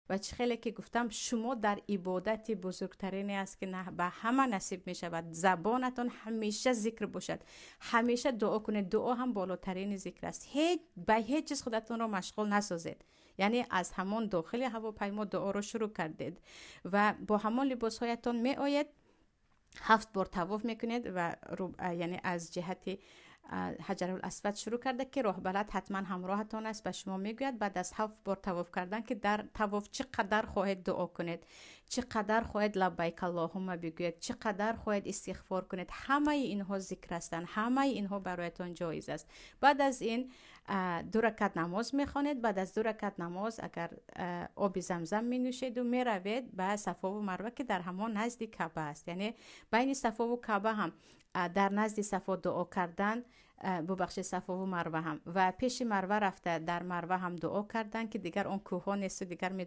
Ва чӣ хеле ки гуфтам, шумо дар ибодати бузургтарине аст, ки ба ҳама насиб мешавад. Забонатон ҳамеша зикр бошад, ҳамеша дуо кунед. Дуо ҳам болотарини зикр аст. Ҳеҷ ба ҳеҷ чиз худатонро машғул насозед. Яъне аз ҳамон дохили ҳавопаймо дуоро шурӯъ кардед ва бо ҳамон либосҳоятон меоед, 7 бор тавоф мекунед ва яъне аз ҷиҳати Ҳаҷарул Асвад шурӯъ карда, ки роҳбалад ҳатман ҳамроҳатон аст, ба шумо мегӯяд баъд аз 7 бор тавоф кардан, ки дар тавоф чӣ қадар хоҳед дуо кунед, чӣ қадар хоҳед лаббайк аллоҳумма бигӯед, чӣ қадар хоҳед истиғфор кунед. Ҳамаи инҳо зикр ҳастанд, ҳамаи инҳо бароятон ҷоиз аст. Баъд аз ин 2 ракат намоз мехонед. Баъд аз 2 ракат намоз агар оби замзам менӯшеду меравед ба Сафову Марва, ки дар ҳамон назди Каъба аст. Яъне байни Сафову Каъба ҳам дар назди Сафо дуо кардан, бубахшед, Сафову Марва ҳам, ва пеши Марва рафта дар Марва ҳам дуо кардан, ки дигар он кӯҳҳо несту дигар медонед.